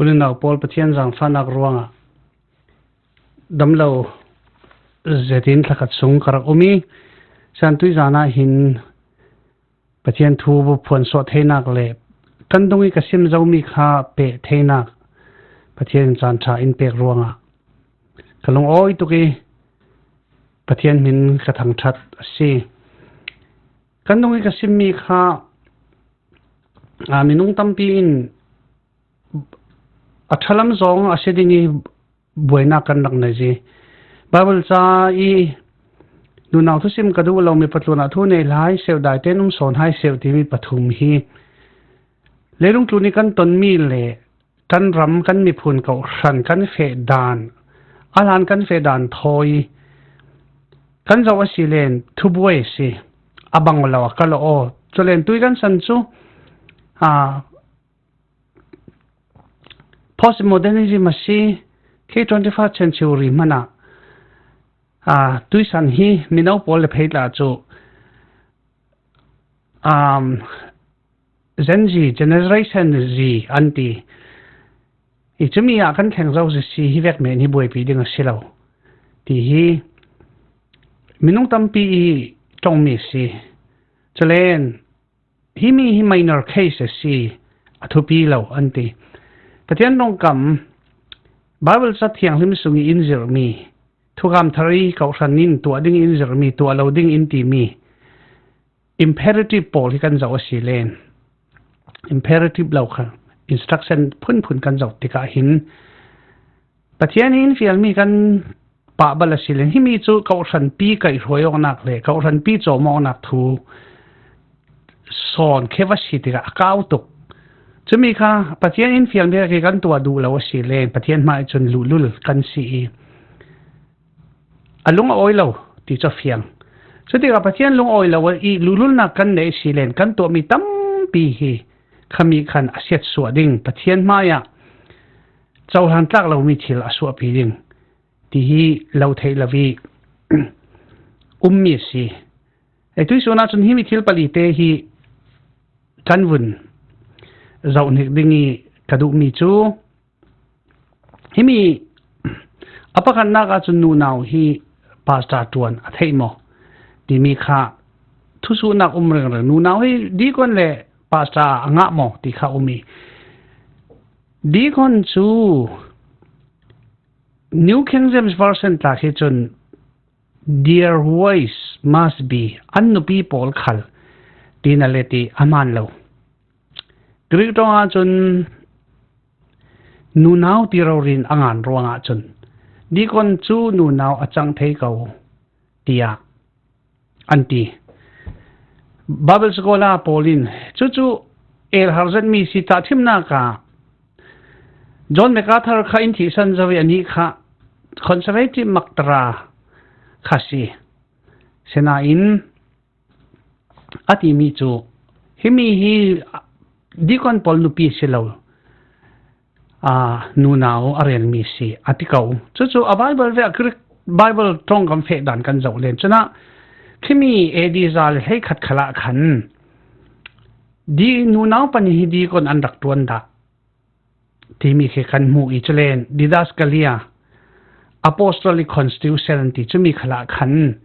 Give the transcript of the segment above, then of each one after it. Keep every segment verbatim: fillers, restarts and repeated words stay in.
Unau pawl, Pathian zangfahnak ruangah damlo zetin thlakhat sung ka rak um i, siantui zana hin Pathian thu phuansuah theinak le kan dung i ka sim zomi kha peh theinak Pathian in caan ṭha in pek ruangah ka lungawi tuk i, Pathian hmin ka thangṭhat a si. Kan dung i ka simmi kha, aa, minung tampi in a ṭhalam zong a si ding i buainak kan rak nei zi. Bible ca i nunau thusim ka duh lo, mipa tlunah thu nei lai seuh, daiten um sawn hai seuh timi pathum hi leilung tlun i kan tonmi le kan ram, kan miphun kohhran kan feh dan, a hlan kan feh dan thawi kan zoh a si len thubuai a si. A bang lo a ka lo aw. Cu len tui kan san cu, aa, postmodernism a si, khi twenty-first century hmanah, aa, tuisan hi mino pawl le phei tla cu, um, Gen Z, Generation Z an ti. I cumi ah kan thleng zo si, hi vek men hi buaipi ding a si lo ti hi minung tampi i ṭongmi a si. Cu len, himi hi minor case a si, a thupi lo an ti. Pathian ṭongkam, Bible ca thianghlim sung i in zirhmi, thukham thar i kohhran in tuah ding in zirhmi, tuah lo ding in timi imperative pawl hi kan zoh a si len, imperative lo kha, instruction phunphun kan zoh tikah hin Pathian in fialmi kan pah bal a si len, himi cu kohhranpi kaihhruai awknak le kohhranpi cawm awknak thu sawn khe va si tikah a kau tuk. Cumi kha Pathian in fialmi khi kan tuah duh lo a si len, Pathian hmai cun luhlul kan si i, a lung a awi lo ti cu a fiang. Cutikah Pathian lung awi lo i luhlulnak kan neih si len, kan tuahmi tampi hi khami khan a siatsuah ding, Pathian hmaiah cohlan tlak lomi thil a suahpi ding ti hi lo theih lo i ummi a si. Ei, tuihsun ahcun himi thil pali te hi kan vun zoh hnik ding i ka duhmi cu, himi a pakhatnak ahcun nunau hi pastor ṭuan a theih maw timi kha thusuhnak um ringring. Nunau hi deacon le pastor a ngah maw ti kha um i, deacon cu New King James Version tla khi cun, "Their wives must be," an nupi pawl khal, ti na le ti a hmaan lo. Greek ṭong ahcun nunau ti rori in a ngan ruangah cun deacon cu nunau a cang thei ko, tiah an ti. Bible scholar pawl in cucu el har zetmi si. Tahṭhimnak ah John MacArthur kha in thihsan zo i anih kha conservative maktra kha si. Sinain a timi cu, himi hi deacon pawl nupi si lo, aa, nunau a relmi si a ti ko. Cucu a Bible ve, a Greek Bible ṭongkam feh dan kan zoh len cun ah, khimi A D za le hleikhat khalah khan di, nunau pahnih hi deacon an rak ṭuan dah timi khi kan hmuh i, cu len Didascalia, Apostolic Constitution an ti, cumi khalah khan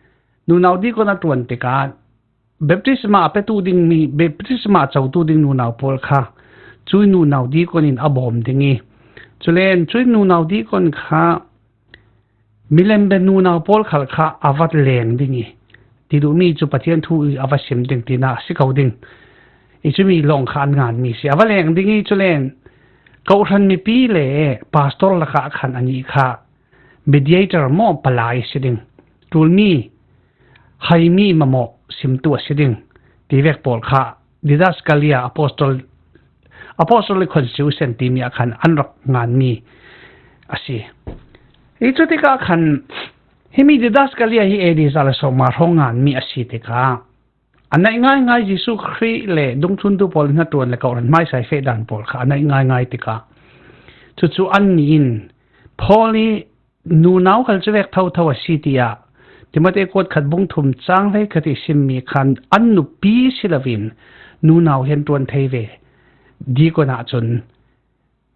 nunau deacon a ṭuan tikah baptisma a petu dingmi, baptisma a cotu ding nunau pawl kha cui nunau deacon in a bawm ding i, cu len cui nunau deacon kha milem bia nunau pawl khal kha a va leng ding i, ti duhmi cu Pathian thu i a va sim ding tinak a si ko ding. I cumi lawng kha an nganmi si. A va leng ding i, cu len kohhran mipi le pastor lakah khan anih kha mediator maw, palai si ding, ṭulmi, haimi mamawh simtu a si ding ti vek pawl kha Didascalia, Apostol, Apostolic Constitution timi ah khan an rak nganmi a si. I cutikah khan himi Didascalia hi A D za le sawmnga hrawng nganmi a si tikah a naih ngaingai Jesuh Khrih le dungthluntu pawl hnaṭuan le kohhran hmaisa i feh dan pawl kha a naih ngaingai tikah, cucu annih in Paul i nunau khal cu vek thotho a si, tiah Timote kuat khat bung thum cang hleikhat i simmi khan an nupi si loin nunau hi an ṭuan thei ve. Deacon ahcun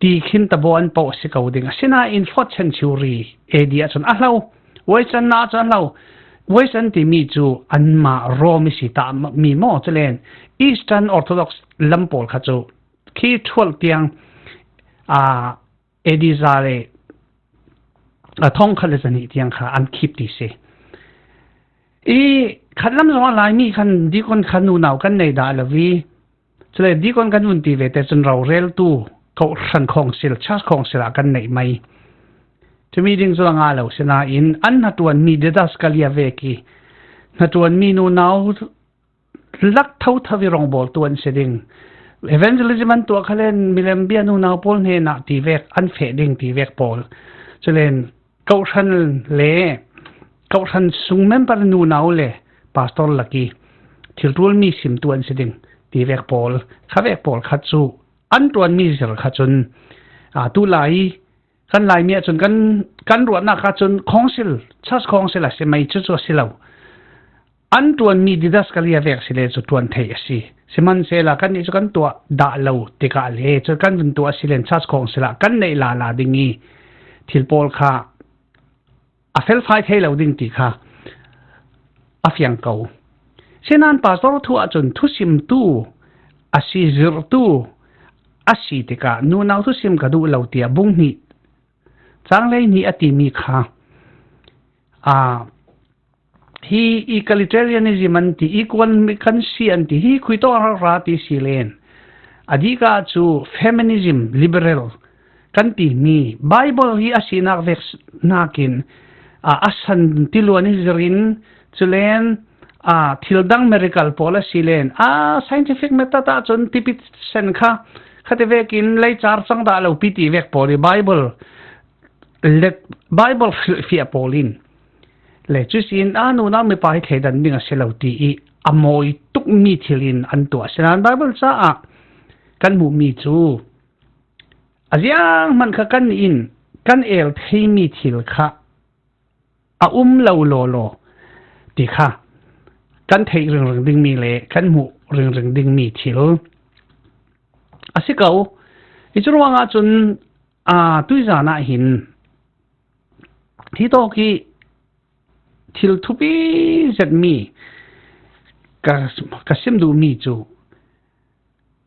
ti khin tabaw an poh a si ko ding. Asinain fourth century A D ah cun a hlo. Western ah cun a hlo. Western timi cu anmah Rome i si ta mi maw, culen Eastern Orthodox lam pawl kha cu khi twelve tiang, aa, A D za le, aa, thongkhat le zahnih tiang kha an khip ti si. I khatlam zong a Laimi khan deacon kha nunau kan nei dah lo i, cule deacon kan vun ti ve te cun roreltu kohhran council, church council ah kan neih mai. Cumi ding cu a ngah lo sinain an hnaṭuanmi didascalia vek i hnaṭuanmi nunau lak thotho i rawngbawltu an si ding. Evangelism an tuah khalen milem bia nunau pawl hnenah ti vek an feh ding ti vek pawl. Culen kohhran le kohhran sung member nunau le pastor lak i thilṭualmi simtu an si ding ti vek pawl, kha vek pawl kha cu an ṭuanmi zir kha cun, aa, tulai kan Laimi ah cun kan, kan ruahnak ah cun council, church council a si mai, cucu a si lo. An ṭuanmi didascalia vek si le cu ṭuan theih a si. Sihmanhsehla kannih cu kan tuah dah lo tikah le cu kan vun tuah a si len church council ah kan neih lala ding i thil pawl kha a felfai thei lo ding ti kha a fiang ko. Sinan pastor thu ahcun thusimtu a si, zirhtu a si tikah nunau thusim ka duh lo tiah bung hnih, cang hlei hnih a timi kha, aa, hi egalitarianism an ti, equal kan si an ti, hi khuitawk rara ti si len. A dika cu feminism, liberal kan timi Bible hi a sinak vek nakin, aa, a san tiluan i zirin, culen, aa, thil dang miracle pawl a si len, aa, scientific method ahcun tipit sen kha khati vekin leicar cang dah lo pi ti vek pawl i Bible let Bible hrilhfiah pawl in le cusin a nunau mipa hi thleidan ding a si lo ti i a mawi tukmi thil in an tuah. Sinan Bible caah kan hmuhmi cu a zianghmanh kha kan in kan el theimi thil kha a um lo lawlaw ti kha kan theih ringring dingmi le kan hmuh ringring dingmi thil a si ko. I cu ruangah cun, aa, tuizan ah hin hi tawk i thil thupi zetmi ka, ka sim duhmi cu,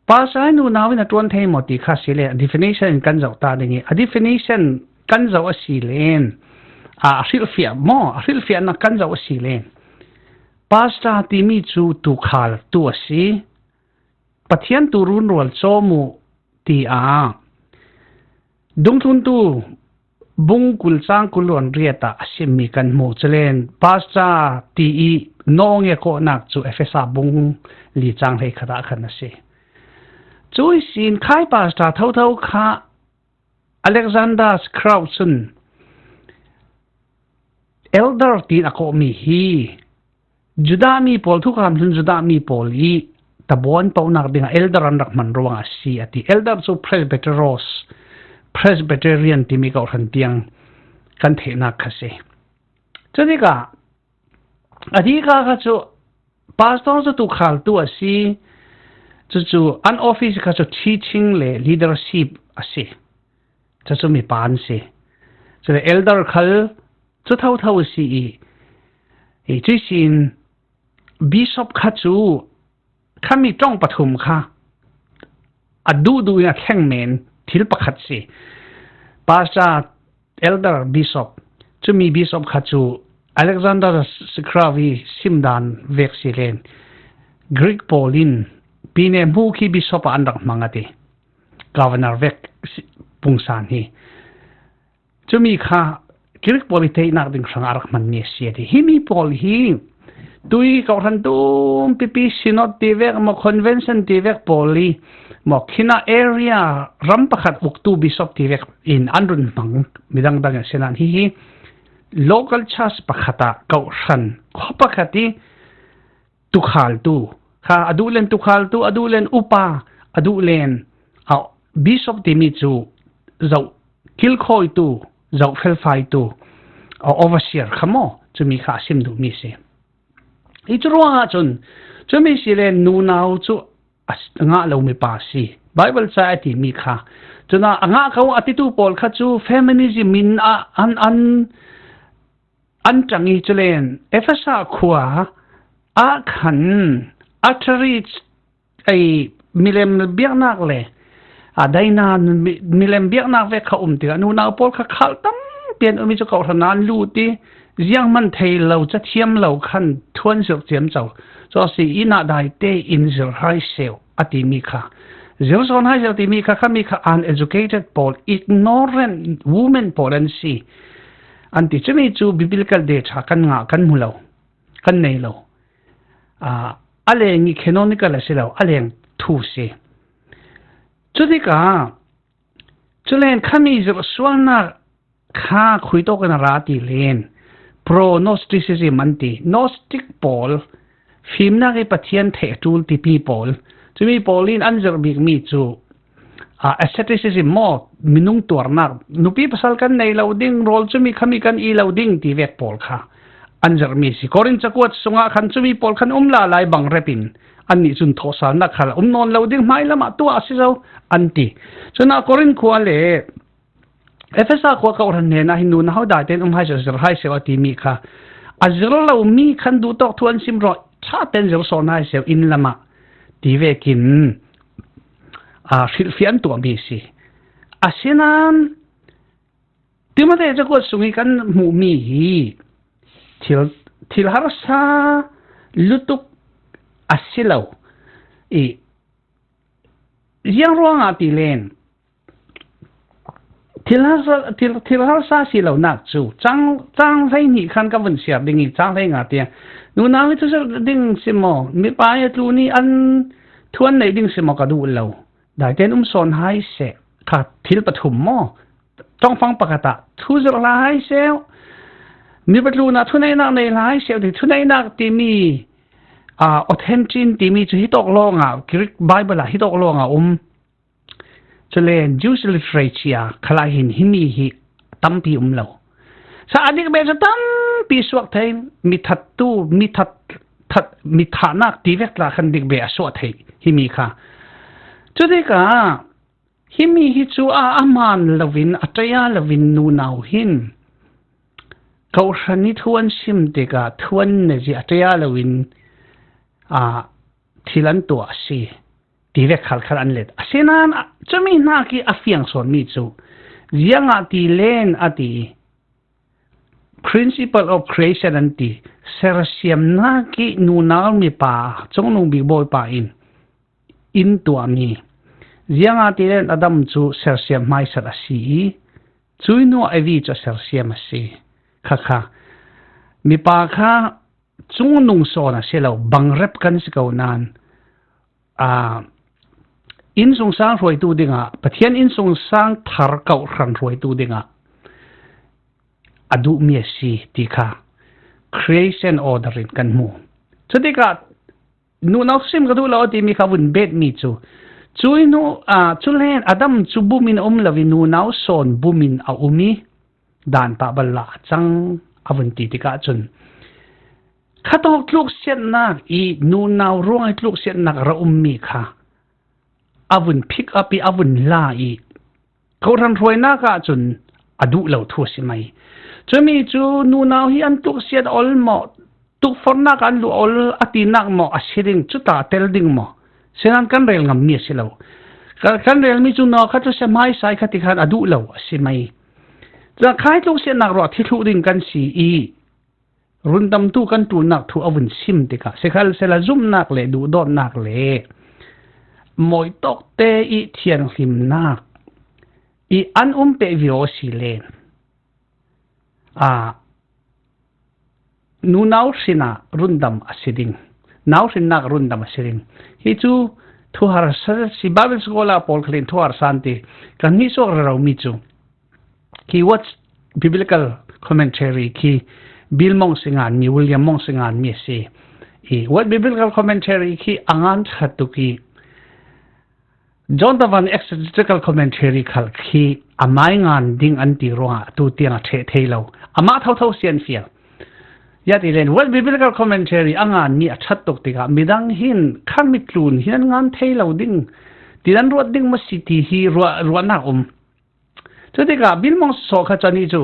pastor nunau in a ṭuan thei maw ti kha si le, a definition in kan zoh ta ding i, a definition kan zoh a si len, a hrilhfiah maw, a hrilhfiahnak kan zoh a si len, pastor timi cu tuukhal tu a si. Pathian tu runrual cawm uh, tiah Dungthluntu bung kul cang kul luan riat ah a simmi kan hmuh. Culen pastor ti i nawng i a kawhnak cu Efesa bung li cang hleikhat ah khan a si. Cu ihsin khai pastor thotho kha Alexander Scrope cun elder tiin a kawhmi hi Judah mi pawl, thukam hlun Judah mi pawl i tabaw an pohnak dingah elder an rak hman ruangah a si, a ti. Elder cu presbyteros, Presbyterian timi kohhran tiang kan theihnak kha si. Cutikah a dika kha cu pastor cu tuukhaltu a si. Cucu an office kha cu teaching le leadership a si. Cucu mipa an si. Cule elder khal cu thotho a si i, i cuihsin bishop kha cu khami ṭong pathum kha a duhduh in a thleng men thil pakhat si. Pastor, elder, bishop, cumi bishop kha cu Alexander Scrope i simdan vek si len Greek pawl in pine hmu khi bishop ah an rak hmang a ti. Governor vek si, pungsan hi. Cumi kha Greek pawl i theihnak ding hrangah a rak hmanmi a si a ti. Himi pawl hi tui kohhran tum pipi synod ti vek maw, convention ti vek pawl i maw, khinah area ram pakhat uktu bishop ti vek in an run hmang midang dang a si nan hihi local church pakhat ah kohhran khua pakhat i tukhaltu kha, a duh len tukhaltu, a duh len upa, a duh len, a, bishop timi cu zoh kilkhawitu, zoh felfaitu, a, overseer kha maw, cumi kha a sim duhmi si. I cu ruangah cun cumi si len nunau cu a s-, ngah lo mipa si. Bible ca a timi kha. Cun a ngah ko a titu pawl kha cu feminism in a, an, an, an ṭang i cu len Efesa khua ah khan a ṭhari ei milem biaknak le a daina mi-, milem biaknak vek kha um tikah nunau pawl kha khal tampi an um i cu kawhhran ah an lut i zianghman thei lo, cathiam lo khan thuan zirh ciamco. Cu a si i nah daite in zirh hai seuh a timi kha. Zirh sawn hai seuh timi kha khami kha uneducated pawl, ignorant women pawl an si. An ti cumi cu biblical data kan ngah kan hmu lo, kan nei lo. Aa, a leng i canonical a si lo, a leng thu si. Cutikah, cu len khami zirh sualnak kha khui tawk in a ra ti len pro-Gnosticism an ti. Gnostic pawl, fimnak i Pathian theih a ṭul tipi pawl. Cumi pawl in an zirh bikmi cu, aa, asceticism maw, minung tuarnak, nupi pasal kan nei lo ding, rawl cumi khami kan i lo ding ti vek pawl kha an zirhmi si. Korin cakuat sungah khan cumi pawl khan um lala i bangrep in annih cun thawhsalnak khal a um nawn lo ding, hmailam ah tuah a si zo an ti. Cun a Korin khua le Efesa khua kawhhran hnenah hin nunau daite in um hai seuh, zirh hai seuh a timi kha a zirh lomi khan duhtawk thu an sim ruangah ṭha tein zirh sawn hai seuh inn lamah ti vekin, aa, hrilhfiah an tuahmi a si. Asinain Timote cakuat sung i kan hmuhmi hi thil, thil harsa lutuk a si lo i, ziang ruangah ti len thil harsa, thil, thil harsa si lonak cu cang, cang hlei hnih khan ka vun siar ding i, cang hlei nga tiang nunau i thuzirh ding si maw, mipa i a tlun i an thu an neih ding si maw ka duh lo. Daite in um sawn hai seh kha thil pathum maw? Ṭongfang pakhat ah thuzirh hlah hai seh, mipa tlun ah thuneihnak nei hlah hai seh ti, thuneihnak timi, aa, authentication timi cu hitawk lawngah, Greek Bible ah hitawk lawngah um. Cule Jewish literature khalah hin himi hi tampi um lo. Sa a dik ve cu tampi suak thei, mi thattu, mi that, that, mi thahnak ti vek tla khan dik ve a suah thei himi kha. Cutikah himi hi cu a, a man loin, a ṭaya loin nunau hin kawhhran i thu an sim tikah thu an ne zia a ṭaya loin, aa, thil an tuah a si ti vek khalkhal an let. Asinain a, cumi hnak i a fiang sawnmi cu ziangah ti len a ti, principle of creation an ti, sersiamnak i nunau mipa, cungnung bik bawipa in in tuahmi, ziangah ti len Adam cu sersiam hmaisat a si i, cui hnu ah Evi cu a sersiam a si. Kha kha, mipa kha cungnung sawn a si lo, bangrep kan si ko nain, aa, innsungsang hruaitu dingah, Pathian innsungsang thar kawhhran hruaitu dingah a duhmi a si ti kha creation order in kan hmu. Cutikah nunau sim ka duh lo a timi kha vun betmi cu, cui hnu, aa, cu len Adam cu bum in a um lo i nunau sawn bum in a um i, dan pah bal lah a cang a vun ti tikah cun, khatawk tluksiatnak i nunau ruang i tluksiatnak a ra ummi kha a vun pick up i a vun la i, kawhhran hruainak ah cun a duh lo thu a si mai. Cumi cu nunau hi an tluksiat ol maw, tukforhnak an luh ol a tinak maw a si ding, cu ta tel ding maw? Sinan kan rel ngammi a si lo. Kan, kan relmi cu nawlkhat cu sia hmaisa i kha ti khan a duh lo a si mai. Cun khai tluksiatnak ruah thi thluh ding kan si i, rundamtu kan ṭulnak thu a vun sim tikah, sikhalsehla zumhnak le duhdawtnak le mawitawkte i thianghlimnak i an um peh vivo si len, aa, nunau hrin ah rundam a si ding, nau hrinnak rundam a si ding. Hi cu thuharsa si, Bible scholar pawl khal in thuharsa an ti. Kan hnihsuak reromi cu khi What's Biblical Commentary khi Bill Monks i nganmi, William Monks i nganmi a si. I What's Biblical Commentary khi a ngan ṭha tuk i, John Tavan Exegetical Commentary khal khi a mai ngan ding an ti ruangah tu tiang a ṭheh thei lo. Amah thotho si an fial. Yati len What's Biblical Commentary a nganmi a ṭhat tuk tikah midang hin kha mitlun hin an ngan thei lo ding Tinan ruat ding maw si ti hi ruah, ruahnak um. Cutikah Bill Monson sawh kha cu anih cu,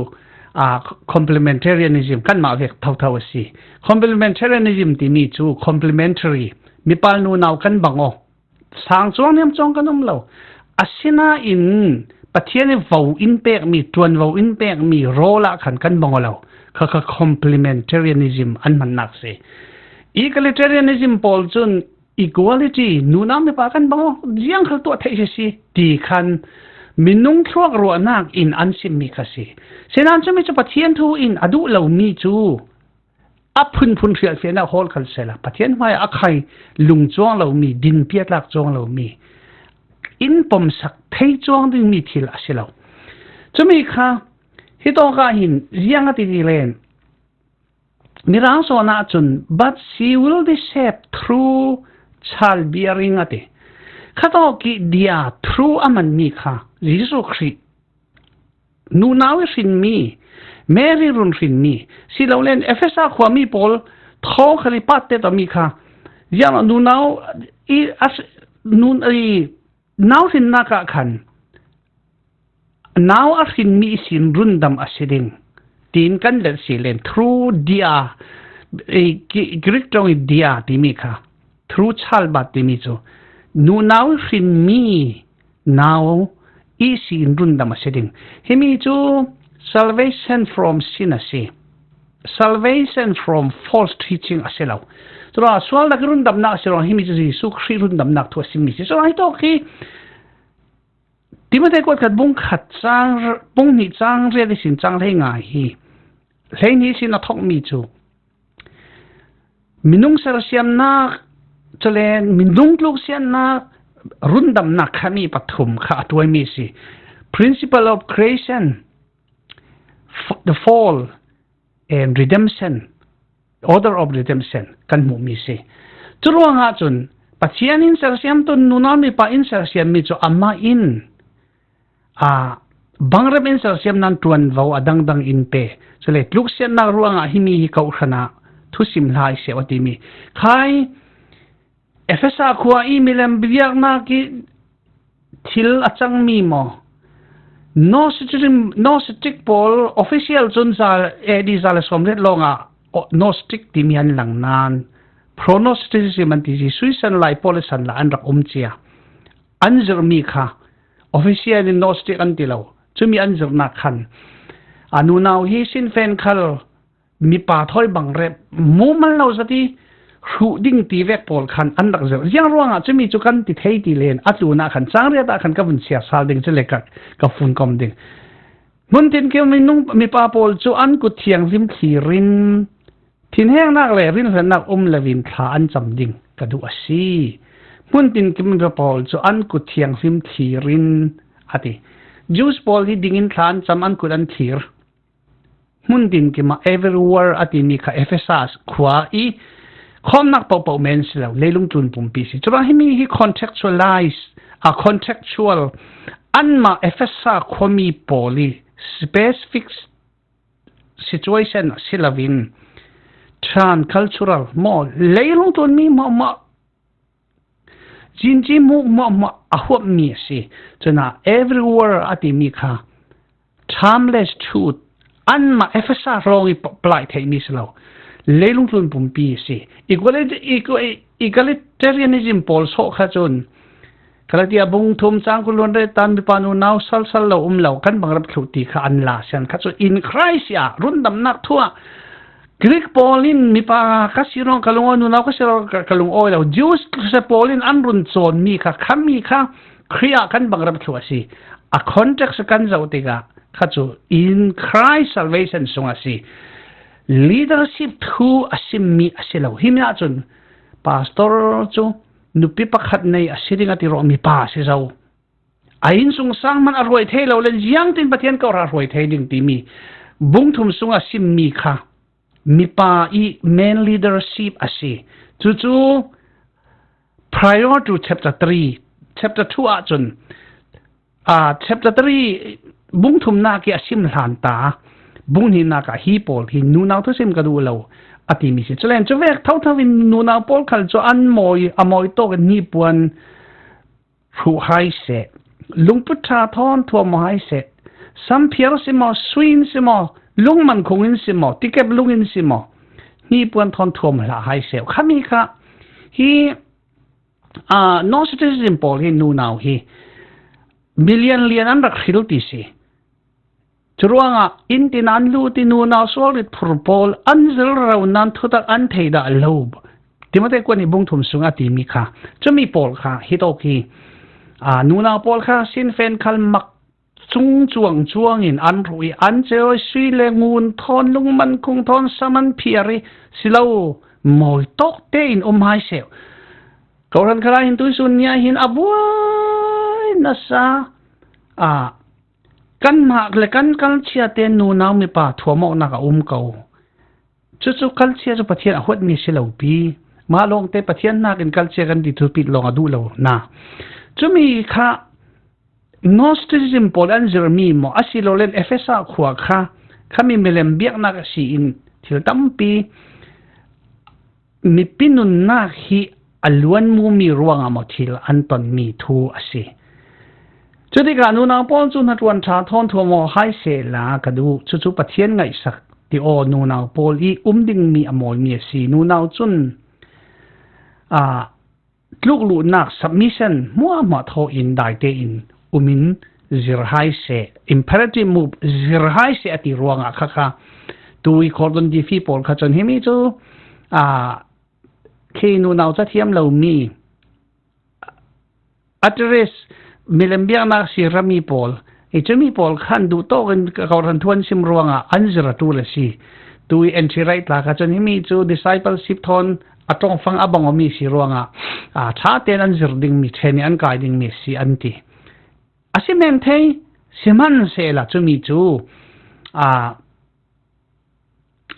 ah, complementarianism kanmah vek thotho a si. Complementarianism timi cu complementary, mipa nunau kan bang aw. Sang cuang niam cuang kan um lo. Asinain Pathian i vo in pekmi, ṭuanvo in pekmi rawl ah khan kan bang aw lo. Kha kha complementarianism an hmannak si. Egalitarianism pawl cun equality, nunau mipa kan bang aw, ziang khal tuah theih si si, ti khan minung thluak ruahnak in an simmi kha si. Sinan cumi cu Pathian thu in a duh lomi cu a phunphun hrialhfiahnak hawl khal sehla, Pathian hmai a khai lung cuang lomi, din piatlak cuang lomi, in pomsak thei cuang dingmi thil a si lo. Cumi kha hitawk ah hin ziang a ti ti len, Mirang sawn ahcun, "But she will be saved through childbearing," a ti. Khatawk i dia through a manmi kha Jesuh Khrih, nunau i hrinmi, Mary run hrinmi, silolen Efesa khuami pawl thawng khal i pat te tawmi kha, ziang nunau i, a, nun, i, nau hrinnak ah khan nau a hrinmi ihsin rundam a si ding, tiin kan let si len, through dia, eh, Ki-, Greek ṭong i dia timi kha, through childbirth timi cu nunau hrinmi nau ihsin rundam a si ding. Himi cu salvation from sin a si. Salvation from false teaching a si lo. Curuangah sualnak i rundamnak a si ruangah himi cu Jesuh Khrih rundamnak thu a simmi si. Curuangah hitawk hi Timote kuat khat bung khat cang, bung hnih cang riat ihsin cang hlei ngai hi. Hlei hnih ihsin a thokmi cu minung sersiamnak, cule minung tluksiatnak, rundamnak khami pathum kha a tuaimi si. Principle of creation, f-, the fall, and redemption, order of redemption kan hmuhmi si. Curuangah cun Pathian in sersiam tun nunau mipa in sersiammi cu amah in, aa, bangrep in sersiam nan ṭuanvo a dangdang in pe. Cule tluksiatnak ruangah himi hi kawhhran ah thusim hla i seh a timi. Khai Efesa khua i milem biaknak i thil a cangmi maw? Gnosticism, Gnostic pawl official cun za, A D za le sawmriat lawngah o-, Gnostic timi an lang nan, pro-Gnosticism an ti, Jesuh san lai pawl san la an rak um cia. An zirhmi kha official in Gnostic an ti lo. Cumi an zirhnak khan a nunau hi sinfen khal mipa thawi bangrep mumal lo zat i hruh ding ti vek pawl khan an rak zirh. Ziang ruangah cumi cu kan ti thei ti len a tlunah khan cang riat ah khan ka vun chiar sal ding, cule ka, ka fun kom ding. Hmun tinkim minung mipa pawl cu an kut thianghlim thlir in thinhengnak le rinhlannak um loin thla an cam ding ka duh a si. Hmun tinkim mipa pawl cu an kut thianghlim thlir in a ti. Jews pawl hi dingin thla an cam, an kut an thlir. Hmun tinkim ah everywhere a timi kha Efesa khua i khawmnak pohpoh men si lo, leilung tlun pumpi si. Curuang himi hi contextualize, a contextual, anmah Efesa khuami pawl i specific situation a si loin transcultural maw, leilung tlunmi maw, maw, Cinci hmuh hmuahhmuah a huapmi a si. Cun ah everywhere a timi kha timeless truth, anmah Efesa hrawng i pa-, palai theihmi si lo. Leilung tlun pumpi a si. Equality, equa-, egalitarianism pawl sawh kha cun Galatia bung thum cang kul luan reta mipa nunau salsal lo um lo kan bangrep thluh ti kha an la sian kha cu in Christ ah rundamnak thu ah Greek pawl in mipa ka si ruang ka lungawi, nunau ka si ruang ka, ka lungawi lo. Jews se pawl in an run cawnmi kha, khami kha Khrih ah kan bangrep thluh a si. A context kan zoh tikah kha cu in Christ salvation sung a si. Leadership thu a simmi a si lo. Himi ahcun pastor cu nupi pakhat nei a si ding a ti ruang mipa a si zo. A innsungsang hmanh a hruai thei lo le, ziangtin Pathian kawhra a hruai thei ding timi bung thum sung a simmi kha mipa i men leadership a si. Cucu prior to chapter three, chapter two ahcun, aa, chapter three bung thumnak i a sim hlan ta, bung hnihnak ah hi pawl hi nunau thusim ka duh lo a timi si. Culen cuvek thotho in nunau pawl khal cu an mawi, a mawi tawk in hnipuan hruh hai seh, lungput ṭha thawn thuam aw hai seh, samphiar si maw, sui in si maw, lungman khung in si maw, tikep lung in si maw, hnipuan thawn thuam hlah hai seh. Khami kha hi, a, Gnosticism pawl hi nunau hi milian lian an rak hril ti si. Curuangah inn tin an lut i nunau sual rit phur pawl an zir rero nan thutak an thei dah lo. Timothy kuan hnih bung thum sungah a timi kha. Cumi pawl kha hitawk hi, a, nunau pawl kha sinfen khal mak cung cuang cuangin an hruh i an ceu sui le ngun thawn lungman khung thawn sam an phiar i si lo mawi tawk tein um hai seh. Kohhran khalah hin tuisun nia hin a buai nasa, a, kanmah le kan culture te nunau mipa thuamawknak a um ko. Cucu culture cu Pathian a huatmi si lo pi. Mah lawngte Pathian hnakin culture kan ti thupit lawng a duh lo na. Cumi kha Gnosticism pawl an zirmi maw, asilole Efesa khua kha khami milem biaknak a si in thil tampi mipi nunnak hi a luan mumi ruangah maw thil an tonmi thu a si. Cutikah nunau pawl cu hnaṭuan ṭha thawn thuam aw hai sehla ka duh. Cucu Pathian ngaihsak ti aw, nunau pawl i um dingmi a mawimi a si. Nunau cun, a, tlukluhnak, submission hmuahhmuah thaw in daite in um in zir hai seh, imperative mood zir hai seh a ti ruangah kha kha tui Gordon D Fee pawl kha cun himi cu, a, khi nunau cathiam lomi, at risk, milem biaknak si rami pawl, i cumi pawl khan duh tawkin ka Kohhran thu an sim ruangah an zir a ṭul a si. Tui N T Wright tla kha cun himi cu discipleship thawn a ṭongfang a bang awmi si ruangah, a, ṭha tein an zir dingmi, ṭhen i an kai dingmi a si an ti. A si men thei, sihmanhsehla cumi cu, a,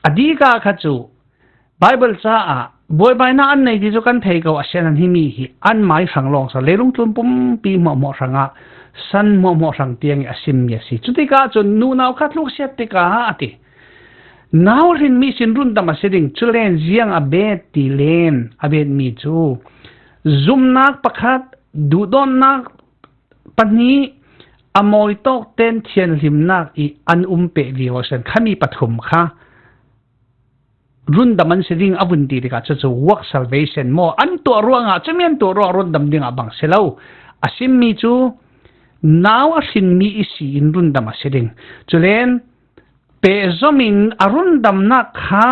a dika kha cu Baibal caah buaibainak an nei ti cu kan thei ko, a si an himi hi an mai hrang lawng sa, leilung tlun pumpi hmuahhmuah hrangah san hmuahhmuah hrang tiang i a simmi a si. Cutikah cun nunau kha tluksiat tikah a ti. Nau hrinmi sin rundam a si ding, culen ziang a bet ti len a betmi cu zumhnak pakhat, duhdawtnak pahnih, a mawi tawk ten thianhlimnak i an um peh vivo sen khami pathum kha rundam an si ding a vun ti tikah cucu work salvation maw an tuah ruangah, cumi an tuah ruangah rundam dingah bang si lo. A simmi cu nau a hrinmi i si in rundam a si ding. Culen pehzom in a rundamnak kha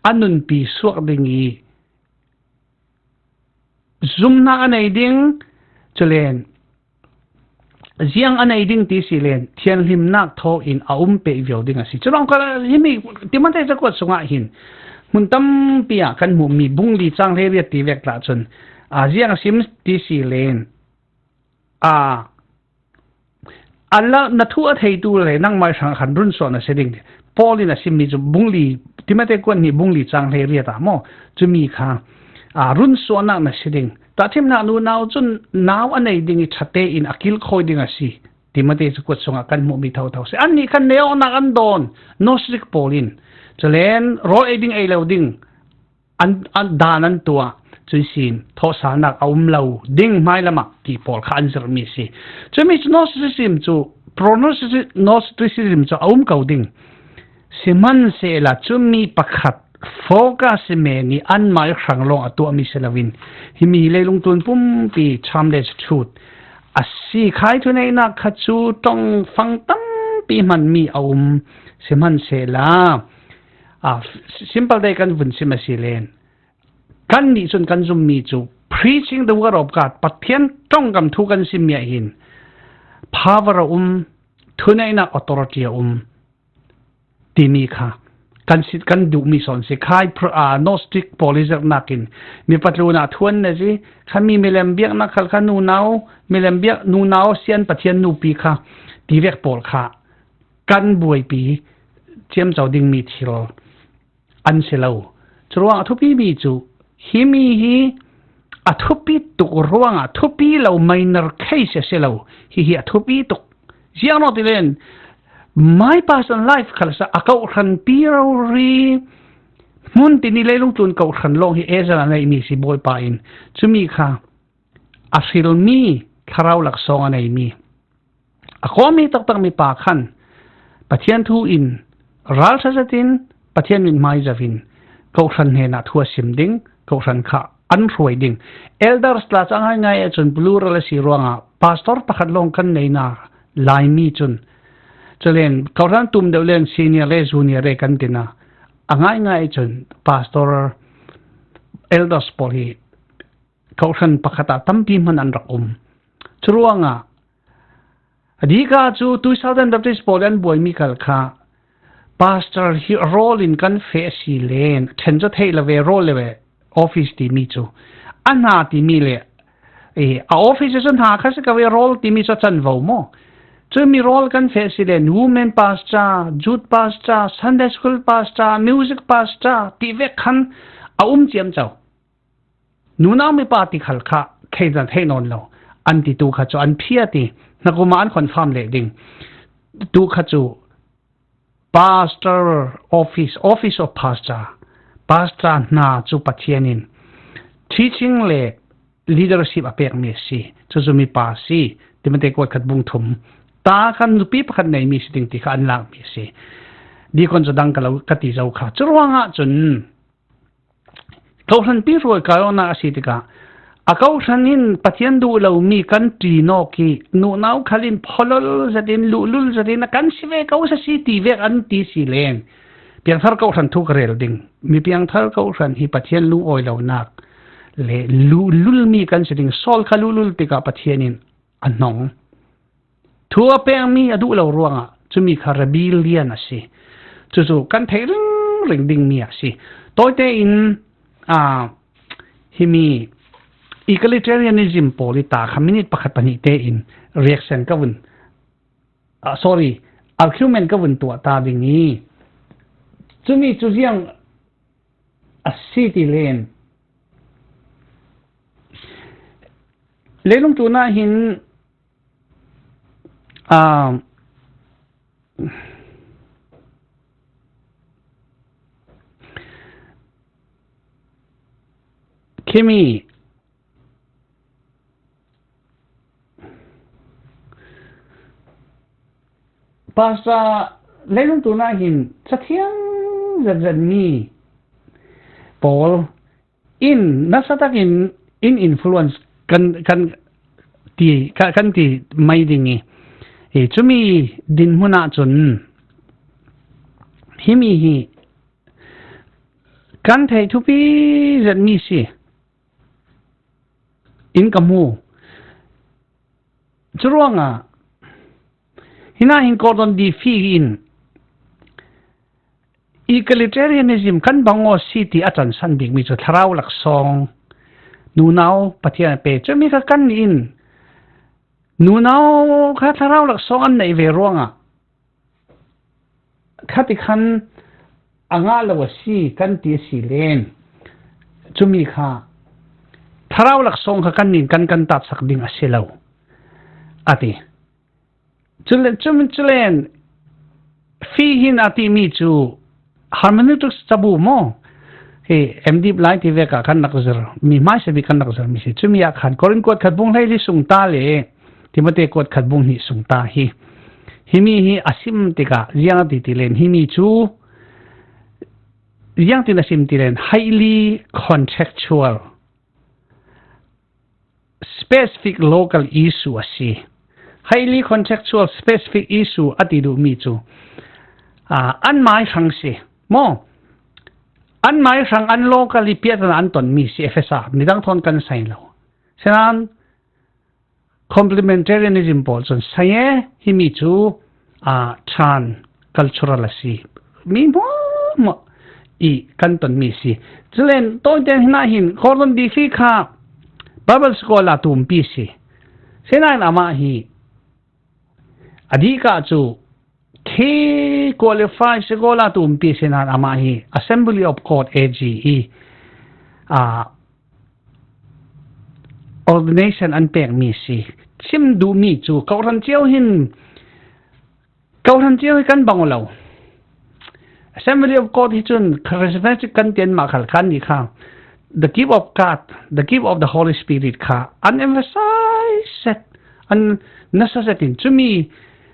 a nunpi suak ding i zumhnak a nei ding, culen ziang a nei ding ti si len thianhlimnak thaw in a um peh vivo ding a si. Curuang kha himi Timothy cakuat sungah hin hmun tampi ah kan hmuhmi bung li cang hleiriat ti vek tla cun, a, ziang a sim ti si len, a, a la, na thu a theitu le nangmai hrang khan runsuah na si ding. Paul in a simmi cu bung li, Timothy kuan hnih bung li cang hleiriat ah maw, cumi kha, a, runsuahnak na si ding. Tahṭhimnak nunau cun nau a nei ding i ṭhate in a kilkhawi ding a si. Timothy cu kuat sungah kan hmuhmi thotho si. Annih khan neiawknak an dawn, Gnostic pawl in. Culen rawl ei ding ei lo ding, an, an dan an tuah, cun sin thawhsalnak a um lo ding hmailam ah ti pawl kha an zirhmi a si. Cumi cu Gnosticism cu, pro-Gnostici-, Gnosticism cu a um ko ding. Sihmanhsehla cumi pakhat focus i men i an mai hrang lawng a tuahmi si loin, himi hi leilung tlun pumpi timeless truth a si. Khai thuneihnak kha cu ṭongfang tampi hmanmi a um. Sihmanhsehla, a, simple te kan vun sim a si len, kannih cun kan zummi cu preaching the word of God, Pathian ṭongkam thu kan simmi ah hin power a um, thuneihnak authority a um timi kha kan si, kan duhmi sawn si. Khai pr-, a, Gnostic pawl i zirhnak in mipa tlunah thu an na si, khami milem biaknak khal kha nunau, milem biak nunau sian Pathian nupi kha ti vek pawl kha kan buaipi ciamco dingmi thil an si lo. Curuang a thupimi cu himi hi a thupi tuk ruangah thupi lo minor case a si lo. Hihi a thupi tuk. Ziang rawh ti len, my personal life khal sa a kohhran pi rori hmun tin i leilung tlun kohhran lawng hi ezal a neihmi si Bawipa in. Cumi kha a hrilmi thlarau laksawng a nei mi, a kawmi taktak mipa khan Pathian thu in ralṭha zetin, Pathian mithmai zoin, kohhran hnenah thu a sim ding, kohhran kha an hruai ding. Elders tla chu a ngaingai ahcun plural a si ruangah pastor pakhat lawng kan neihna Laimi cun, culen kohhran tum deuh len senior le junior le kan tina, a ngaingai ahcun pastor, elders pawl hi kohhran pakhat ah tampi hman an rak um. Curuangah a dika cu Tuisalden Baptist pawl an buaimi khal kha pastor hi role in kan feh si len, ṭhen cu theih lo ve, role lo ve, office timi cu a hna timi le, eh, a office cu hna kha si ko ve, role timi cu a canvo maw? Cumi role kan feh si len, women pastor, youth pastor, Sunday school pastor, music pastor ti vek khan a um ciamco. Nunau mipa ti khal kha thei zan thei nawn lo an ti tu kha cu an phiat i, hnakum ah an confirm leh ding. Tu kha cu pastor office, office of pastor, pastor hna cu Pathian in teaching le leadership a pekmi a si. Cucu mipa a si. Timote kuat khat bung thum. Ta khan nupi pakhat neimi si ding ti kha an lakmi a si. Deacon cu dang ka lo, ka ti zo kha. Curuangah cun, Kohhran pi hruai kaiawknak a si tikah, a kohhran in Pathian duh lomi kan ṭihnawk i, nunau khal in phawlol zetin, luhlul zetin, a kan si ve ko sasi ti vek an ti si len. Piangthar kohhran thu ka rel ding. Mi piangthar kohhran hi Pathian lungawi lonak le luhlulmi kan si ding. Saul kha luhlul tikah Pathian in a hnong. Thu a pekmi a duh lo ruangah cumi kha rebellion a si. Cucu kan theih ringring dingmi a si. Tawite in, aa, himi egalitarianism pawl i ta kha minute pakhat pahnih tein reaction ka vun, aa, sorry, argument ka vun tuah ta ding i, cumi cu ziang a si ti len. Leilung tlunah hin, aa, khimi Pastor, leilung tlunah hin cathiang zetzetmi pawl in nasa takin in influence kan, kan ti, ka-, kan ti mai ding i, i cumi dinhmun ah cun himi hi kan theih thupi zetmi si in ka hmu. Curuangah, hinah hin Gordon D. Fee in egalitarianism kan bang aw si ti a cansan bikmi cu thlarau laksawng, nunau Pathian a pe. Cumi kha kan in nunau kha thlarau laksawng an neih ve ruangah khati khan a ngah lo a si kan ti a si len. Cumi kha thlarau laksawng kha kan in kan, kan tatsak ding a si lo, a ti. Culen, cumi culen, Fee hin a timi cu hermeneutics cabu maw? Hi M.Div lai ti vek ah kan rak zir, mi hmaisa bik kan rak zirmi si. Cumi ah khan Korin kuat khat bung hleili sung ta le Timote kuat khat bung hnih sung ta hi. Himi hi a sim tikah ziang a ti ti len, himi cu ziang tin a sim ti len, highly contextual, specific local issue a si. Highly contextual specific issue a ti duhmi cu, aa, an mai hrang si maw? An mai hrang, an local i piatana an tonmi si, Efesa midang thawn kan sai lo. Sinan complementarianism pawl cun sai e, himi cu, aa, tran cultural a si. Mi hmuahhmuah i kan tonmi si. Culen tawiten hinah hin Gordon D. Fee kha Bible scholar tumpi si. Sinain amah hi a dikah cu khi qualified scholar tumpi sinain amah hi Assembly of God, A G, i, aa, ordination an pekmi si. Chim duhmi cu kohhran cio hin, kohhran cio hi kan bang lo. Assembly of God hi cun charismatic kan ti anmah khal khan ni kha, the gift of God, the gift of the Holy Spirit kha an emphasize set. An nasa zetin cumi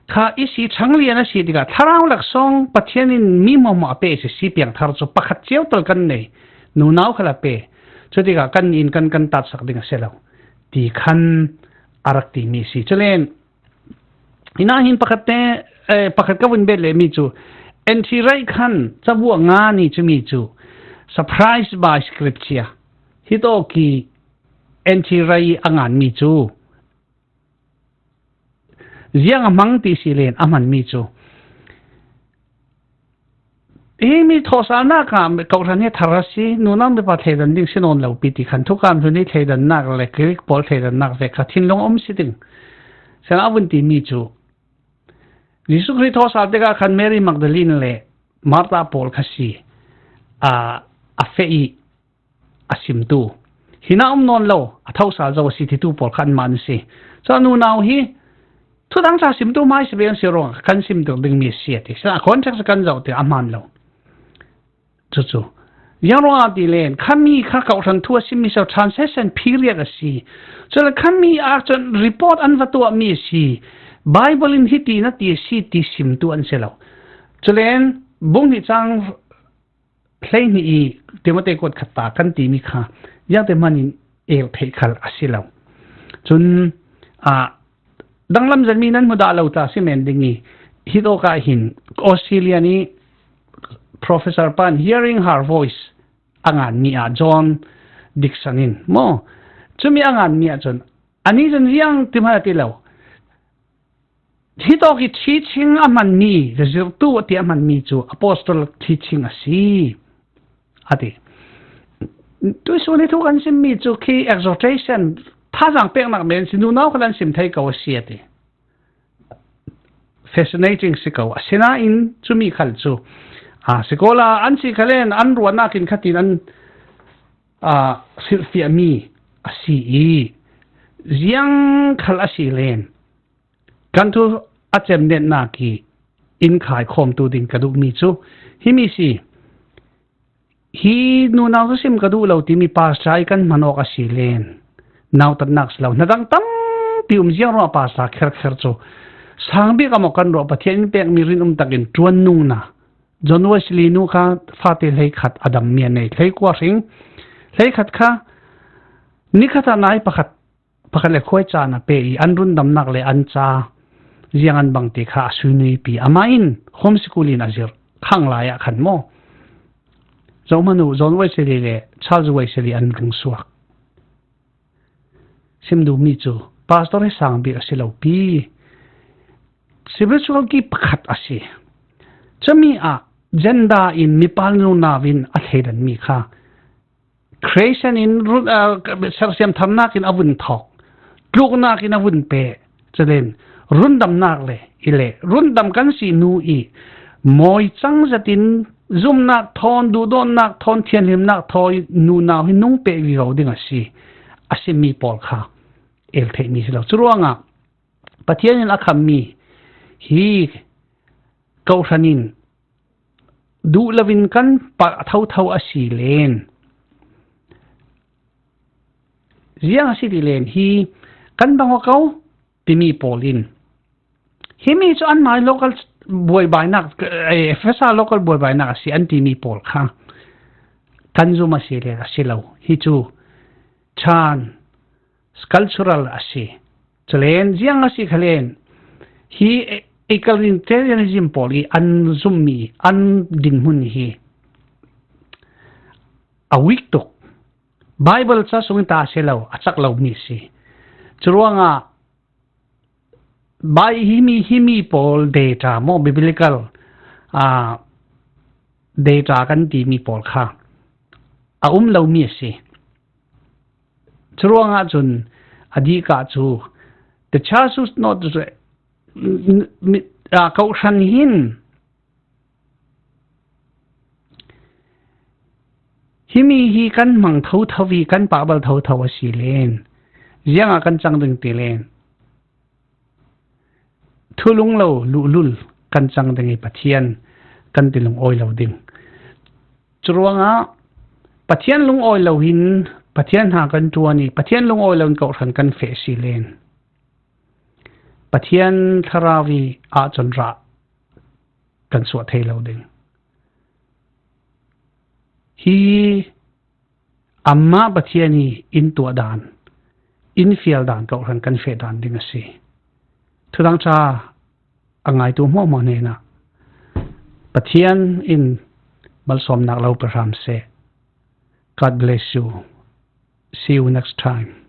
kha i si, Thang Lian a si tikah Thlarau laksawng Pathian in mi hmuahhmuah a pe i si, si piangthar cu pakhat cio tal kan nei, nunau khal a pe. Cutikah kan in kan, kan tatsak ding a si lo ti khan a rak timi si. Culen, hinah hin pakhat te, eh, pakhat ka vun bet lehmi cu, N T Wright khan cabu a ngan i cumi cu Surprised by Scripture, hitawk i N T Wright a nganmi cu ziang a hmang ti si len a hmanmi cu, himi thawhsalnak ah kohhran hi thar a si, nunau mipa thleidan ding si nawn lo pi ti khan, thukam hlun hi thleidannak le Greek pawl thleidannak vek kha thinlung a um si ding. Sian a vun timi cu Jesuh Khrih thawhsal tikah khan Mary Magdalene le Martha pawl kha si, a, a feh i a simtu. Hinah um nawn lo, a thosal zo a si titu pawl kha anmah an si. Cun a nunau hi thudang ca simtu hmaisa ve an si ruangah kan simter dingmi a si a ti. Sila a context kan zoh ti a hmaan lo. Cucu. Ziang ruangah ti len, khami kha kohhran thu a simmi so transition period a si. Cule khami ah cun report an va tuahmi a si. Bible in hiti na ti a si ti simtu an si lo. Culen bung hnih cang hleihnih i Timote kuat khat ta kan timi kha ziangte hmanin el theih khal a si lo. Cun, ah, danglam zetmi nan hmu dah lo ta si men ding i, hitawk ah hin Australia i professor pan Hearing Her Voice a nganmi ah John Dickson in maw, cumi a nganmi ah cun, ani cun ziang ti hmanh a ti lo. Hitawk i teaching a hmanmi, zirtu a ti a hmanmi cu apostolic teaching a si, a ti. Tuihsun hi thu kan simmi cu khi exhortation, thazaang peknak men si, nunau kha an sim thei ko a si, a ti. Fascinating si ko. Asinain cumi khal cu, a, sikawla an si khalen an ruahnak in khatin an, a, silhfiahmi a si i, ziang khal a si len kan thu a cemnetnak i in khaikhawmtu ding ka duhmi cu himi si. Hi nunau cu sim ka duh lo timi pastor i kan hman awk a si len nautatnak si lo. Hnadang tampi um ziang ruah pastor kherkher cu sang bik a maw kan ruah, Pathian in pekmi rinum takin ṭuan nungna. John Wesley nu kha fate hleikhat a dammi a nei, hleikua hring, hleikhat kha nikhat ah nai pakhat pakhat le khuai caan a pe i an rundamnak le an ca ziang an bang ti kha a suinuipi. Amah in homeschool in a zirh khang lai ah khan maw, zohman uh John Wesley le Charles Wesley an rung suak. Sim duhmi cu pastor hi sang bik a si lo pi. Spiritual gift pakhat a si. Cumi ah gender in mipa nunau in a thleidanmi kha creation in run, ah, sersiam tharnak in a vun thawk, tluknak in a vun peh, calen rundamnak le i le rundam kan si nu i mawi cang zetin zumnak thawn, duhdawtnak thawn, thianhlimnak thawi nunau hi nung peh vivo ding a si, a simi pawl kha el theihmi si lo. Curuangah Pathian in a khammi hi kohhran in duh loin kan pah thotho a si len ziang a si ti len hi kan bang aw ko timi pawl in himi cu anmah local buaibainak, eh, Efesa local buaibainak a si an timi pawl kha kan zum a si len a si lo. Hi cu chan cultural a si. Calen ziang a si khalen hi egalitarianism pawl i an zummi an dinhmun hi a weak tuk. Bible ca sung ta si lo, a cak lomi si. Curuangah bai himi, himi pawl data maw, biblical, ah, data kan timi pawl kha a um lomi a si. Curuangah cun a dihkah cu the church should not, mi, ah, kohhran hin himi hi kan hmang thotho i kan pahbal thotho a si len ziangah kan cang ding ti len thulung lo luhlul kan cang ding i Pathian kan ti lungawi lo ding. Curuangah Pathian lungawi lo hin Pathian hna kan ṭuan i Pathian lungawi lo in kohhran kan feh si len Pathian Thlarau i ahcun rah kan suah thei lo ding. Hi amah Pathian i in tuah dan, in fial dan kohhran kan feh dan ding a si. Thudang ṭha a ngaitu hmuahhmuah hnenah Pathian in malsawmnak lo pe hram seh. God bless you. See you next time.